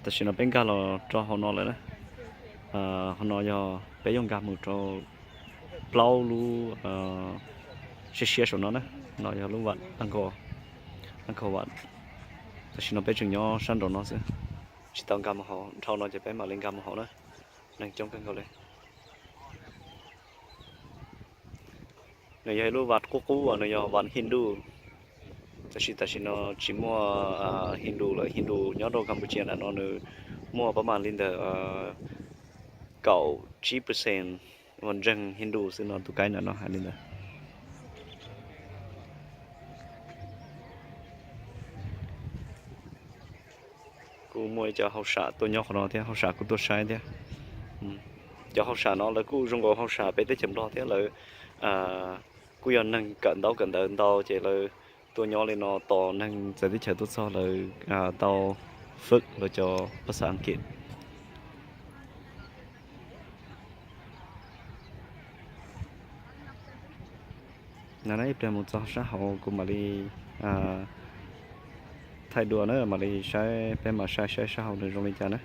Tam sim no peb nkag los rau hauv no lawm na. Hauv no yog peb yuav nkag mus rau plaub lub siab siab saum no na. No yog lub Angkor, Angkor Wat. Tam sim no peb tseem nyob sab nraum no xwb, tsis tau nkag mus hauv. Dhau no ces peb mam li nkag mus hauv na. Neeg coob kawg nkaus li. Nws yog ib lub vaj qub qub uas nws yog vaj Hindu. Tab sis tam sim no tsis muaj Hindu lawm. Hindu nyob rau Cambodia ntawm no nws muaj pab mam li ntawm kaum tsib percent uas ntseeg Hindu xwb no, tus kaib ntawm no hais li ntawd. Kuj muaj ib co hauj sam tuaj nyob qhov no thiab, hauj sam kuj tuaj saib thiab. Cov hauj sam no lawv kuj zoo nkaus hauj sam peb teb chaws Nplog thiab, lawv kuj yog neeg kawm ntaub kawm ntawv ntau ces lawv tuaj nyob li no tos neeg txawv teb chaws tuaj txog lawv tau fwm lawv cov phas xas Askiv. No ib pliag mus txog sab hauv kuv mam li thaij dua na, mam li saib, peb mam saib saib sab hauv nws zoo li cas na.